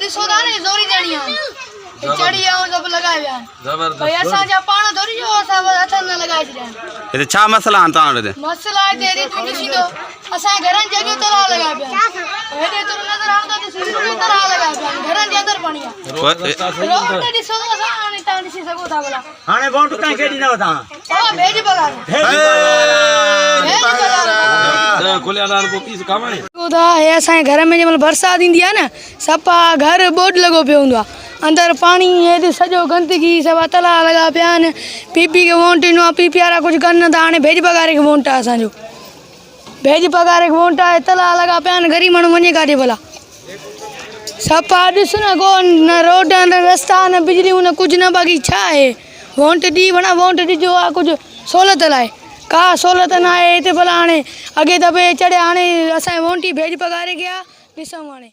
ڏسو ٿا نه زوري ڏيڻي آ چڙهي آ سڀ لڳائي ويا آهن ڀئي اسان جا پاڻ ٿوري جو اسان هٿن نه لڳائي ڇڏيا آهن. هتي ڇا مسئلا آهن توهان وٽ هتي؟ مسئلا هتي ريت ۾ ڏسيندو اسان جي گهرن جي اڳيون تلاء لڳا پيا آهن هيڏي تر نظر هڻندو ڏسي اڳيون تلاء لڳا پيا آهن گهرن جي اندر پاڻي آ روڊ ڏسو ته اسان هاڻي توهان ڏسي سگهو ٿا ڀلا. هاڻي ووٽ ڪنهن کي ڏيندؤ توهان؟ بابا ڀيڄ پگهار. ڀيڄ پگهار. ٿا هي اسان جي گهر ۾ جنهن مهل برسات ايندي آهي نه صفا گهر ٻوڏ لڳو پيو هوندو آهي اندر پاڻي هيڏ سڄو گندگي سوا تلاء لڳا پيا آهن پي پي کي ووٽ ڏنو آهي پي پي وارا ڪجهه ڪن نٿا هاڻي ڀيڄ پگهاري کي ووٽ آهي اسان جو ڀيڄ پگهاري کي ووٽ آهي تلاء لڳا پيا آهن غريب ماڻهو وڃي ڪاڏي ڀلا صفا ڏس نه ڪو نه روڊ نه رستا نه بجليون نه ڪجهه نه باقي ڇا آهي ووٽ ڏي وڻا ووٽ ڏجو آ ڪجهه سهولت لاء ڪا سهولت نه آهي هتي ڀلا هاڻي اڳي دفعي چڙهيا هاڻي اسان جي ووٽ ئي ڀيڄ پگهاري گيا ڏسون هاڻي.